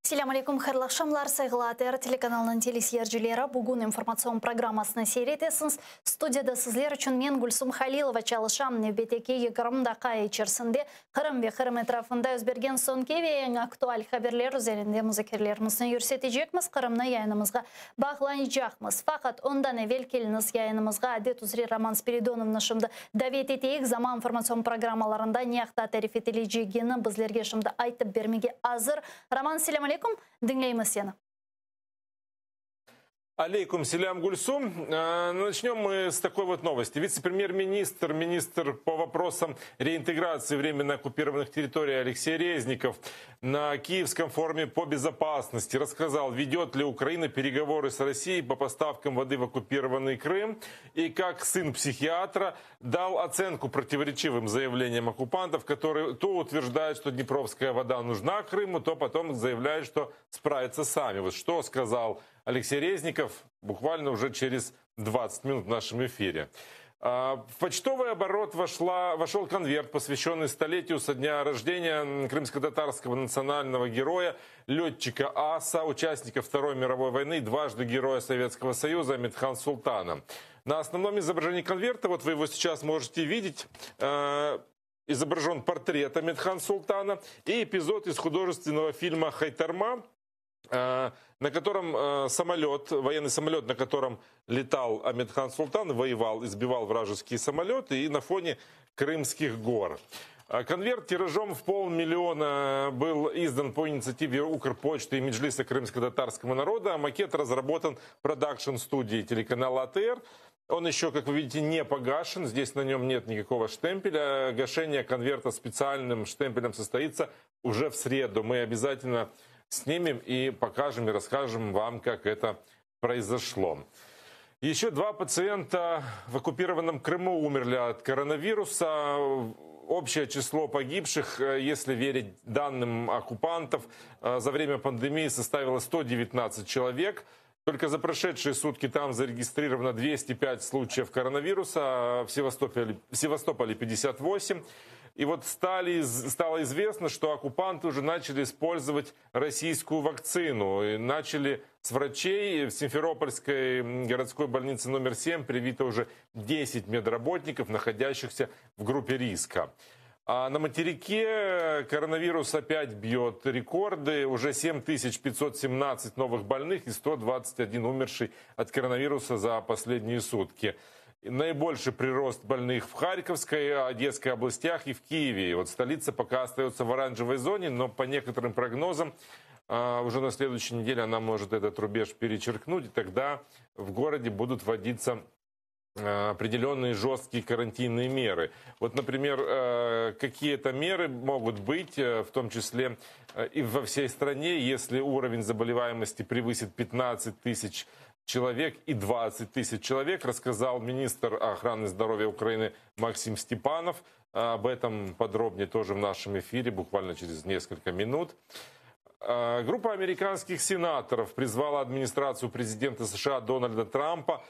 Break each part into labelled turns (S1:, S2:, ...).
S1: Selâm aleyküm, hayırlı aqşamlar, sayğılı ATR telekanalınıñ teleseyircileri. Bugün informatsion programmasını seyir etesiñiz. Studiyada sizler içün men, Gülsum Halilova, çalışam. Nevbetteki 20 daqqa içerisinde Qırım ve Qırım etrafında yüz bergen soñki ve eñ aktual haberler üzerinde muzakerelerimizni yürsetecekmiz, Qırımnı yayınımızğa bağlanacaqmız. Faqat ondan evel keliñiz yayınımızğa adet üzre Roman Spiridonovnı şimdi davet eteyik. Zaman informatsion programmalarında ne aqta tarif etilecegini bizlerge şimdi aytıp bermege azır. Roman, selâm aleyküm, diñleymiz seni.
S2: Aleyküm selâm, Гульсум. Начнем мы с такой вот новости. Вице-премьер-министр, министр по вопросам реинтеграции временно оккупированных территорий Алексей Резников на Киевском форуме по безопасности рассказал, ведет ли Украина переговоры с Россией по поставкам воды в оккупированный Крым и как сын психиатра дал оценку противоречивым заявлениям оккупантов, которые то утверждают, что Днепровская вода нужна Крыму, то потом заявляют, что справятся сами. Вот что сказал Алексей Резников буквально уже через 20 минут в нашем эфире. В почтовый оборот вошел конверт, посвященный столетию со дня рождения крымско-татарского национального героя, летчика АСА, участника Второй мировой войны, дважды героя Советского Союза Амет-Хан Султана. На основном изображении конверта, вот вы его сейчас можете видеть, изображен портрет Амет-Хан Султана и эпизод из художественного фильма «Хайтарма», на котором самолет, военный самолет, на котором летал Амет-Хан Султан, воевал, избивал вражеские самолеты и на фоне Крымских гор. Конверт тиражом в 500 000 был издан по инициативе Укрпочты и Меджлиса крымско-татарского народа, а макет разработан продакшн-студией телеканала АТР. Он еще, как вы видите, не погашен, здесь на нем нет никакого штемпеля. Гашение конверта специальным штемпелем состоится уже в среду. Мы обязательно снимем и покажем и расскажем вам, как это произошло. Еще два пациента в оккупированном Крыму умерли от коронавируса. Общее число погибших, если верить данным оккупантов, за время пандемии составило 119 человек. Только за прошедшие сутки там зарегистрировано 205 случаев коронавируса, а в Севастополе 58. И вот стало известно, что оккупанты уже начали использовать российскую вакцину. И начали с врачей. В Симферопольской городской больнице номер 7 привито уже 10 медработников, находящихся в группе риска. А на материке коронавирус опять бьет рекорды. Уже 7517 новых больных и 121 умерший от коронавируса за последние сутки. Наибольший прирост больных в Харьковской, Одесской областях и в Киеве. И вот столица пока остается в оранжевой зоне, но по некоторым прогнозам уже на следующей неделе она может этот рубеж перечеркнуть, и тогда в городе будут вводиться определенные жесткие карантинные меры. Вот, например, какие-то меры могут быть, в том числе и во всей стране, если уровень заболеваемости превысит 15 тысяч человек и 20 тысяч человек, рассказал министр охраны здоровья Украины Максим Степанов. Об этом подробнее тоже в нашем эфире буквально через несколько минут. Группа американских сенаторов призвала администрацию президента США Дональда Трампа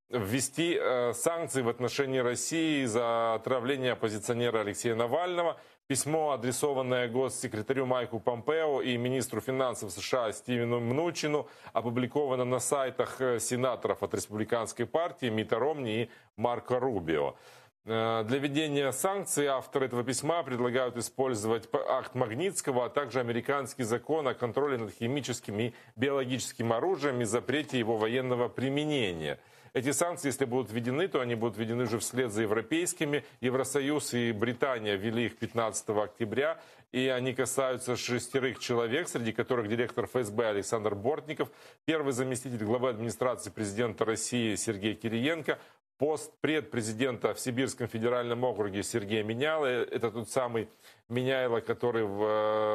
S2: ввести санкции в отношении России за отравление оппозиционера Алексея Навального. Письмо, адресованное госсекретарю Майку Помпео и министру финансов США Стивену Мнучину, опубликовано на сайтах сенаторов от Республиканской партии Митта Ромни и Марко Рубио. Для введения санкций авторы этого письма предлагают использовать акт Магнитского, а также американский закон о контроле над химическим и биологическим оружием и запрете его военного применения. Эти санкции, если будут введены, то они будут введены уже вслед за европейскими. Евросоюз и Британия ввели их 15 октября, и они касаются шестерых человек, среди которых директор ФСБ Александр Бортников, первый заместитель главы администрации президента России Сергей Кириенко, постпред президента в Сибирском федеральном округе Сергей Меняйло, это тот самый Меняйло, который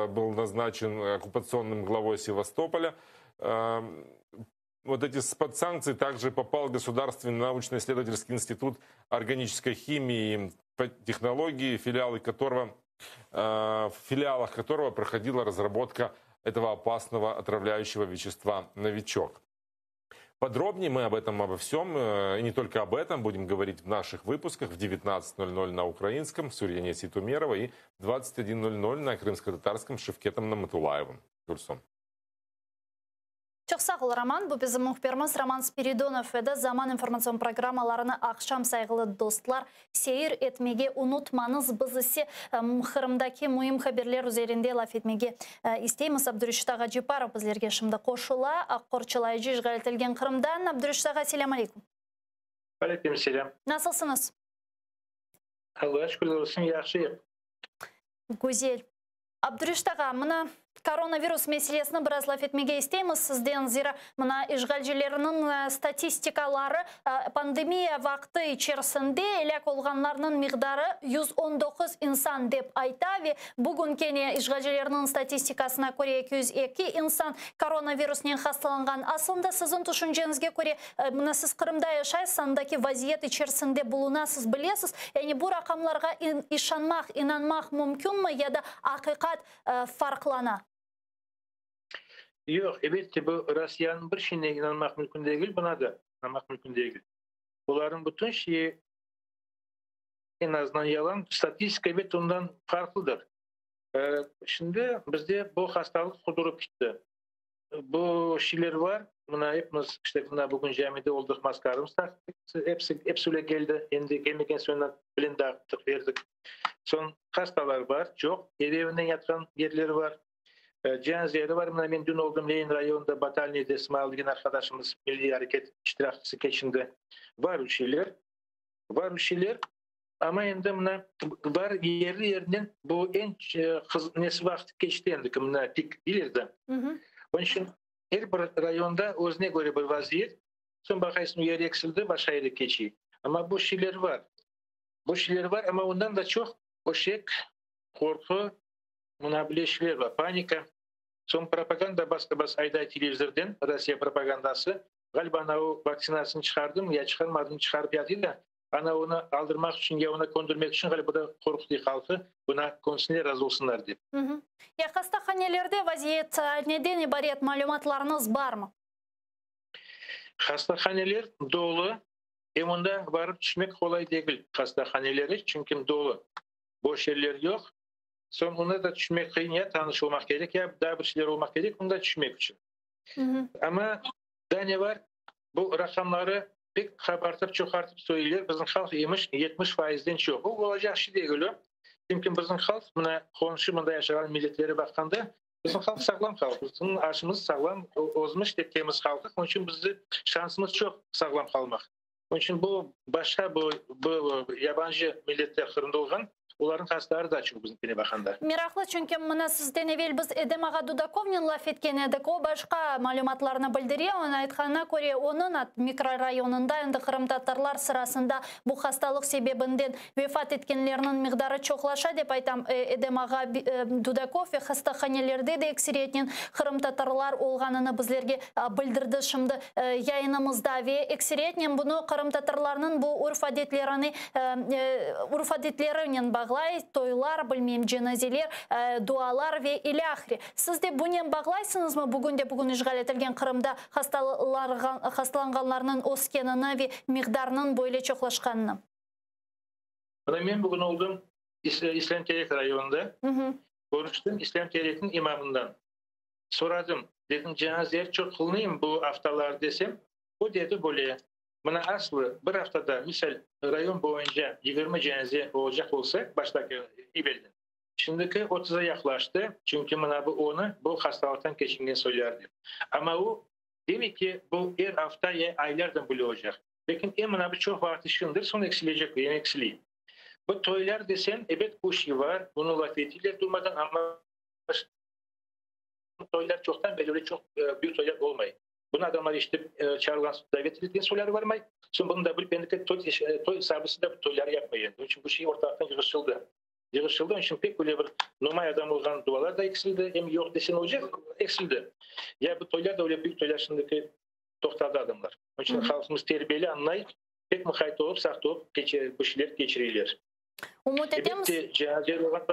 S2: был назначен оккупационным главой Севастополя. Вот эти под санкции также попал Государственный научно-исследовательский институт органической химии и технологии, в филиалах которого проходила разработка этого опасного отравляющего вещества «Новичок». Подробнее мы об этом, обо всем, и не только об этом, будем говорить в наших выпусках в 19.00 на украинском с Урине Тумеровой и 21.00 на крымско-татарском с Шевкетом Наматулаевым. Гульсум.
S1: Sağ ol, Roman. Bu bizim mühbirimiz Roman Spiridonov edi. Zaman informatsion programmalarını aqşam, sayğılı dostlar, seyir etmege unutmañız. Biz ise Qırımdaki müim haberler üzerinde laf etmege isteymiz. Abdureşit ağa Ceparov bizlerge şimdi qoşula, aq qorçalayıcı işğal etilgen Qırımdan. Abdureşit ağa, selâm aleyküm.
S3: Aleyküm selâm.
S1: Nasılsıñız?
S3: Allağa şükürler olsun, yahşıyıq.
S1: Güzel. Abdureşit ağa, mına koronavirus meselesini biraz laf etmege isteymiz sizden, zira mına işğalcilerniñ statistikaları pandemiya vaqtı içerisinde elâk olğanlarnıñ miqdarı 119 insan dep ayta ve bugün kene işğalcilerniñ statistikasına köre 202 insan koronavirusnen hastalanğan. Aslında siziñ tüşünceñizge köre, mına siz Qırımda yaşaysız, andaki vaziyet içerisinde bulunasız, bilesiz, yani bu raqamlarğa işanmaq, inanmaq mümkünmi ya da aqiqat farqlana?
S3: Yoq, elbette, bu Rossiyanıñ bir şeyine inanmaq mümkün degil, buna da inanmaq mümkün degil. Olarnıñ bütün şeyi eñ azından yalan, statistika, elbette, ondan farqlıdır. Şimdi bizde bu hastalıq qudurıp ketti. Bu şeyler bar, mına epimiz, işte, mına bugün camide oldıq, maskalarımız taqtıq, episi, episi öyle keldi, endi kelmegen soñra bilen dağıttıq, berdik. Soñ hastalar bar, çoq, ev-evinden yatqan yerleri bar, cenazeleri bar. Mına men dün oldım Lenin rayonında, Batalniyde İsmail degen arqadaşımız, milliy areket iştirakçisi keçindi. Bar şeyler, bar şeyler. Amma endi mına bar yerli-yerinden bu eñ nesi vaqtı keçti endi ki, mına pik deyler de. Onıñ içün er bir rayonda özüne köre bir vaziyet. Soñ baqaysıñ, o yer eksildi, başqa yere keçi. Amma bu şeyler bar. Bu şeyler bar, amma ondan da çoq o şek, qorqu, mına böyle şeyler bar, panika. Soñ propaganda bas-bas ayday televizorden, Rossiya propagandası. Ğaliba ana o vaktsinasını çıqardımı ya çıqarmadımı, çıqarıp yatıy da, Ana onı aldırmaq içün ya ona köndirmek içün ğaliba da qorqutıy halqı, buna könsinler, razı olsunlar dep.
S1: Ya hastahanelerde vaziyet neden ibaret, malümatlarıñız barmı?
S3: Hastahaneler dolu, em onda barıp tüşmek qolay degil hastahanelere, çünki dolu, boş yerler yoq. Soñ onda da tüşmek qıyın, ya tanış olmaq kerek, ya daa bir şeyler olmaq kerek onda tüşmek içün. Amma daa ne bar, bu raqamları pek qabartıp, çoqartıp söyleyler, bizim halq emiş 70 faizden çoq. Bu olacaq şey degil o. Çünki bizim halq, mına qomşu mında yaşağan milletlere baqqanda, bizim halq sağlam halq. Bizim aşımız sağlam, özümiz de temiz halqıq. Onıñ içün bizde şansımız çoq sağlam qalmaq. Onıñ içün bu başqa bu bu yabancı milletler Qırımda olğan, olarnıñ hastaları da çoq bizimkine baqanda.
S1: Meraqlı, çünki mına sizden evel biz Edem ağa Dudakovnen laf etken edik, o başqa malümatlarnı bildire, onıñ aytqanına köre, onıñ mikrorayonında endi qırımtatarlar sırasında bu hastalıq sebebinden vefat etkenlerniñ miqdarı çoqlaşa, dep ayta Edem ağa Dudakov ve hastahanelerde de ekseriyetnen qırımtatarlar olğanını bizlerge bildirdi şimdi yayınımızda ve ekseriyetnen bunı qırımtatarlarnıñ bu urf-adetlerine urf-adetlerinen bağlay, toylar, bilmeyim, cenazeler, dualar ve ilâhre. Siz de bunen bağlaysıñızmı bugün de bugün işğal etilgen Qırımda hastalanğanlarnıñ öskenini ve miqdarınıñ böyle çoqlaşqanını?
S3: Mına men bugün oldım İslâm Terek rayonında, körüştim İslâm Terekniñ imamından. Soradım, dedim, cenazeler çoq qılınayım bu aftalar desem, o dedi böyle, Mına aslı bir aftada, misal, rayon boyunca 20 cenaze olacaq olsa, baştaki evelden, şimdiki otuza yaqlaştı, çünki mına bu onı bu hastalıqtan keçingen soylar dep. Amma o, demek ki, bu er afta ya aylardan böyle olacaq. Lâkin em mına bu çoq vaqıt işindir, soñ eksilecek, yani eksiliy. Bu toylar desen, ebet, bu şey bar, bunı laf eteyler durmadan, amma toylar çoqtan beri öyle çoq büyük toylar olmay. Bunı adamlar eşitip, çağırılğan, davet etilgen soyları barmay. Soñ bunı da bilip, endiki toy, toy sabısı da bu toyları yapmay endi. Onıñ içün bu şey ortalıqtan yığışıldı. Yığışıldı, onıñ içün pek böyle bir nomay adam olğan dualar da eksildi. Em yoq desen olacaq, eksildi. Ya bu toylar da öyle büyük toylar şimdiki toqtadı adamlar. Onıñ içün halqımız terbiyeli, añlay, pek muqayt olıp, saqt olıp keçe, bu şeyler keçireyler.
S1: Ümüt etemiz.
S3: Elbette, cenaze olğan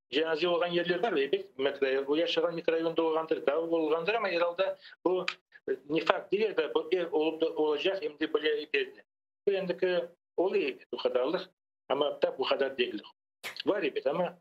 S3: Cenaze olğan yerler bar, ebet, mikrorayon, o yaşağan mikrorayonda olğandır, daa olğandır, amma er alda bu nifaq degil de, bu er olıp da olacaq, em de bile belli. Bu endiki oluy ebet bu qadarlıq, amma tap bu qadar degil. Bar ebet, amma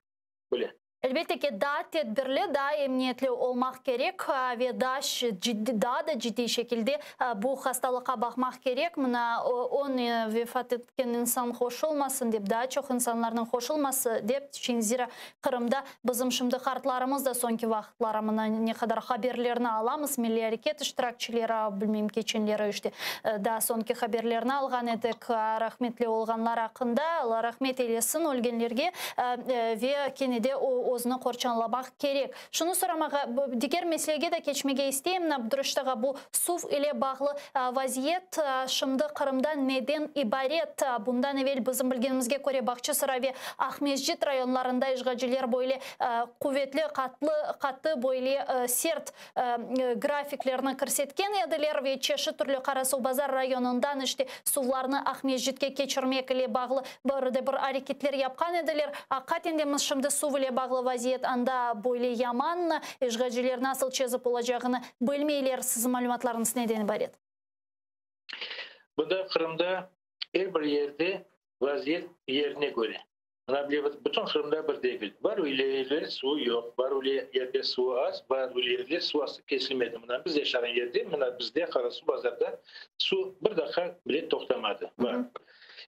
S3: bile.
S1: Elbette ki, daa tedbirli, daa emniyetli olmaq kerek ve daa ciddi, daa da ciddiy şekilde bu hastalıqqa baqmaq kerek. Mına, on vefat etken insan qoşulmasın dep, daa çoq insanlarnıñ qoşulması dep, zira Qırımda bizim şimdi qartlarımız da soñki vaqıtları mına ne qadar haberlerni alamız, milliy areket iştirakçileri, bilmeyim, keçenleri işte daa soñki haberlerni alğan edik, rahmetli olğanlar aqqında, Alla rahmet eylesin ölgenlerge, ve kene de özüni qorçanlamaq kerek. Şunı soramağa, diger meselege de keçmege isteyim, Abduraşit ağa, bu suv ile bağlı vaziyet şimdi Qırımda neden ibaret? Bundan evel bizim bilgenimizge köre Bağçasaray ve Aqmescit rayonlarında işğalciler böyle quvetli, qatlı, qattı, böyle sert grafiklerni kirsetken ediler ve çeşit türlü Qarasuvbazar rayonından işte suvlarnı Aqmescitke keçirmek ile bağlı bir de bir areketler yapqan ediler. Aqiqaten de biz şimdi suv ile bağlı vaziyet anda böyle yaman, işğalciler nasıl çezip olacağını bilmeyler. Siziñ malümatlarıñız neden ibaret?
S3: Bunda Qırımda er bir yerde vaziyet yerine köre. Mına bilemiz, bütün Qırımda bir degil. Bar öyle yerler suvu yoq, bar öyle yerde suvu az, bar öyle yerler suv aslı kesilmedi. Mına biz yaşağan yerde, mına bizde, Qarasuvbazarda suv bir daqqa bile toqtamadı. Bar.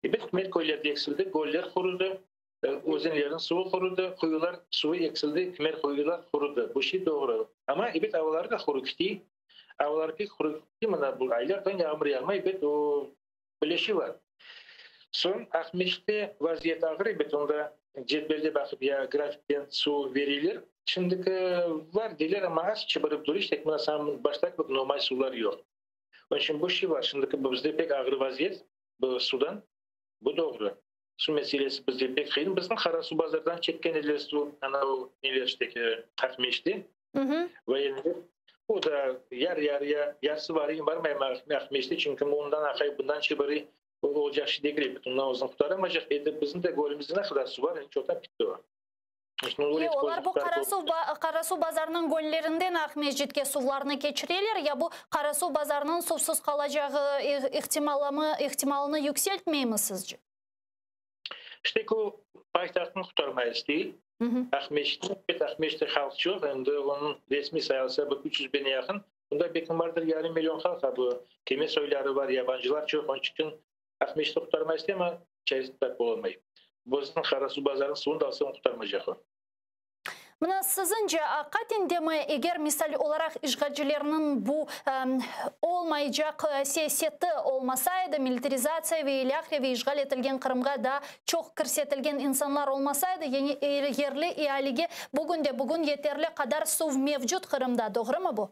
S3: Ebet, kimer köylerde eksildi, göller qurudı, özenlerniñ suvu qurudı, quyular suvu eksildi, kimer quyular qurudı. Bu şey doğru. Amma, ebet, avaları da quru kiti. Avaları pek quru kiti. Mına bu aylardan yağmur yağmay, ebet, o Böyle şey bar. Soñ Aqmescitte vaziyet ağır, ebet, onda cedvelde baqıp ya grafikten suv bereyler. Şimdiki var deyler, amma az çıbırıp dura, işte mına saña başta kibi normal suvlar yoq. Onıñ içün bu şey bar. Şimdiki bu bizde pek ağır vaziyet bu suvdan. Bu doğru. Suv meselesi bizde pek qıyın. Bizni Qarasuvbazardan çekken ediler suv, ana o neler işteki Aqmescitte. Voyenler. O da yar-yarıya, yarısı varayım, barmayım Aqmescitke, çünki ondan aqay, bundan çıbırıy, o olacaq şey degil ebet, ondan özüni qurtaramaycaq. Endi bizim de gölümizde ne qadar suv bar, endi çoqtan bitti o.
S1: E, olar bu Qarasuvbazarnıñ göllerinden Aqmescitke suvlarnı keçireler, ya bu Qarasuvbazarnıñ suvsuz qalacağı ihtimalını yükseltmeymi sizce?
S3: İşte o paytahtnı qurtarmay istey. Aqmescitni, ebet, Aqmescitte halq çoq, endi onıñ resmiy sayılsa bir 300 biñe yaqın. Bunda belki bardır yarım million halq, a bu keme soyları bar, yabancılar çoq, onıñ içün Aqmescitni qurtarmay istey, amma çaresini tapıp olamay. Bizim Qarasuvbazarnıñ suvını da alsa, onı qurtarmaycaq o.
S1: Mına siziñce, aqiqaten demi, eger misal olaraq işğalcilerniñ bu olmaycaq siyaseti olmasa edi, militarizatsiya ve ilâhre ve işğal etilgen Qırımğa daa çoq kirsetilgen insanlar olmasa edi, yani yerli ealige bugünde-bugün yeterli qadar suv mevcut Qırımda, doğrumı bu?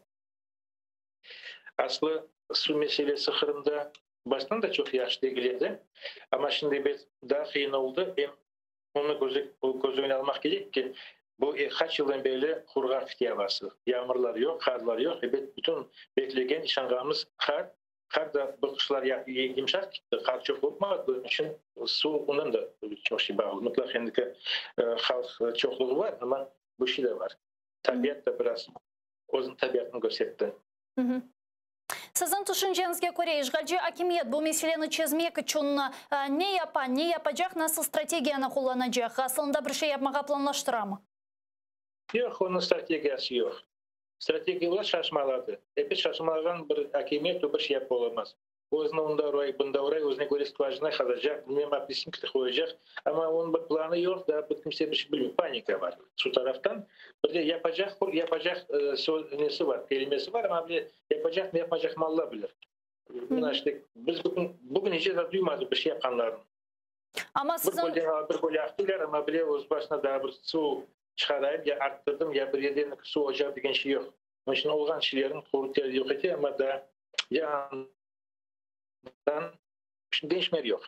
S3: Aslı, suv meselesi Qırımda baştan da çoq yahşı degil edi, amma şimdi ebet daa qıyın oldı, em Onı köz ögüne almaq kerek ki, bu qaç yıldan berli qurğaq fiti avası. Yağmurlar yoq, qarlar yoq. Ebet, bütün beklegen, işanğanımız qar, qar da bu qışlar yımşaq gitti, qar çoq olmadı, bunıñ içün suv ondan da çoq şey bağlı. Mıtlaq endiki halq çoqluğı bar, amma bu şey de bar. Tabiat da biraz özüniñ tabiatını körsetti.
S1: Siziñ tüşünceñizge köre, işğalci akimiyet bu meseleni çezmek içün ne yapa, ne yapacaq, nasıl strategiyanı qullanacaq? Asılında bir şey yapmağa planlaştıramı?
S3: Yoq, onıñ strategiyası yoq. Strategiya ola şaşmaladı. Epis şaşmalağan bir akimiyet o bir şey yapıp olamaz. Özüni onda uray, bunda uray, özüne köre skvajina qazacaq, bilmem oprisinki qoyacaq. Amma onıñ bir planı yoq, daa bir kimse bir şey bilmey. Panika bar şu taraftan. Bir de yapacaq, yapacaq nesi bar, kelimesi bar, amma bir de Yapacaqmı, yapmaycaqmı Alla bilir. Mına işte, biz bugün, bugün hiç de duymadıq bir şey yapqanlarını.
S1: Amma
S3: siziñ... Bir gölden bir göl aqtılar, amma bile öz başına daa bir suv çıqarayım, ya arttırdım, ya bir yerden suv olacaq degen şey yoq. Onıñ içün olğan şeylerni qurutır, yoq ete, amma daa yañıdan deñişmeler yoq.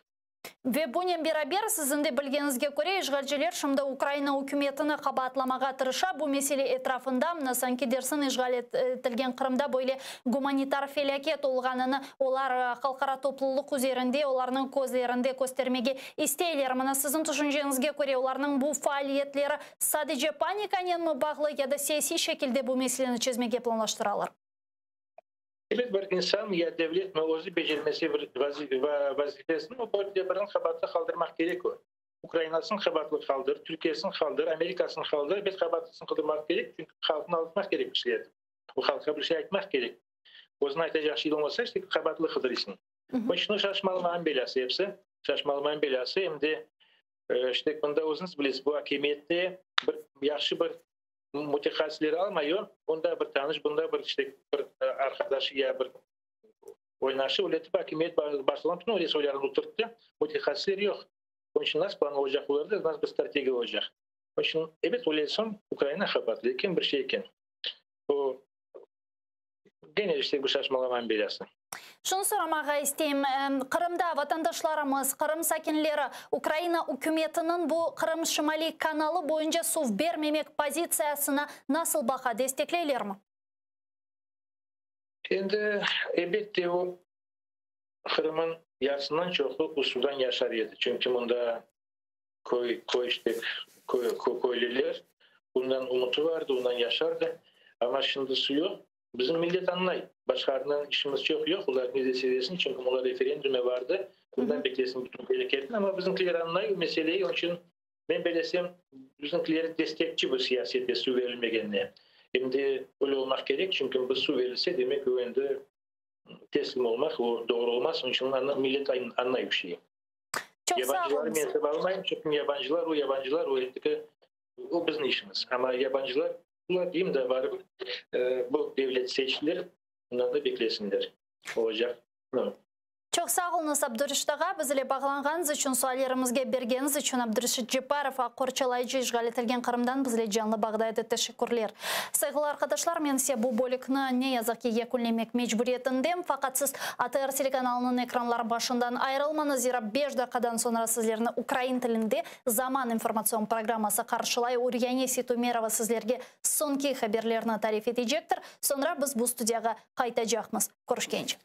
S1: Ve bunen beraber, siziñ de bilgeniñizge köre, işğalciler şimdi Ukraina ükümetini qabaatlamağa tırışa bu mesele etrafında, mına sanki dersiñ işğal etilgen Qırımda böyle gumanitar felâket olğanını olar halqara toplulıq üzerinde, olarnıñ közlerinde köstermege isteyler. Mına siziñ tüşünceñizge köre, olarnıñ bu faaliyetleri sadece panikanenmi bağlı ya da siyasiy şekilde bu meseleni çezmege planlaştıralar?
S3: Ebet, bir insan ya devletmi özü becermese bir vazifesini, o bir de biriniñ qabaatına qaldırmaq kerek o. Ukrainasını qabaatlı qaldır, Türkiyesini qaldır, Amerikasını qaldır, ebet qabaatlısını qıdırmaq kerek, çünki halqnı aldatmaq kerek bir şeyler. O halqqa bir şey aytmaq kerek. Özüniñ aytacaq şeyi olmasa, işte qabaatlı qıdırıysıñ. Onıñ içün şaşmalamañ belâsı episi, şaşmalamañ belâsı, em de işte bunda özüñiz bilesiz, bu akimiyette bir yahşı bir mütehassisleri almayı, onda bir tanış, bunda bir işte bir arqadaşı ya bir oynaşı, öyle etip akimiyet başlığına bütün öyle soylarını oturttı, mütehassisler yoq. Onıñ içün nasıl plan olacaq olarda, nasıl bir strategiya olacaq. Onıñ içün, ebet, öyle soñ Ukraina qabaatlı eken, bir şey eken. O, gene işte bu şaşmalamanıñ belâsı.
S1: Şunı soramağa isteyim, Qırımda vatandaşlarımız, Qırım sakinleri Ukraina ükümetiniñ bu Qırım Şimaliy kanalı boyunca suv bermemek pozitsiyasına nasıl baqa, destekleylermi?
S3: Endi, elbette, o, Qırımıñ yarısından çoqu bu suvdan yaşar edi, çünki mında köy, köy işte, köy, köylüler bundan ümüti vardı, ondan yaşardı. Amma şimdi su yoq. Bizim millet añlay, başqalarından işimiz çoq yoq, olar ne dese desin, çünki olar referendume vardı, bundan beklesin bütün bereketni, amma bizimkiler añlay o meseleyi, onıñ içün men belesem, bizimkiler destekçi bu siyasete suv berilmegenine. Em de öyle olmaq kerek, çünki bu suv berilse, demek o endi teslim olmaq, o doğru olmaz, onıñ içün millet añlay bu şeyi.
S1: Çoq sağ
S3: Yabancıları
S1: oluñız.
S3: men hesap almayım, çünki yabancılar, o yabancılar, o endiki, o bizim işimiz. Amma yabancılar, bular deyim de, barıp bu devlet seçtiler, bundan da beklesinler. Olacaq.
S1: Çoq sağ oluñız, Abdureşit ağa, biz ile bağlanğanıñız içün, suallerimizge bergeniñiz içün. Abdureşit Cepparov, aq qorçalayıcı, işğal etilgen Qırımdan biz ile canlı bağda edi. Teşekkürler. Sayğılı arqadaşlar, men ise bu bölükni, ne yazıq ki, yekünlemek mecburiyetindem. Faqat siz ATR telekanalınıñ ekranları başından ayırılmañız, zira beş daqqadan soñra sizlerni ukrain tilinde Zaman informatsion programması qarşılay. Uryane Seytumerova sizlerge soñki haberlerni tarif etecektir. Soñra biz bu studiyağa qaytacaqmız. Körüşkence.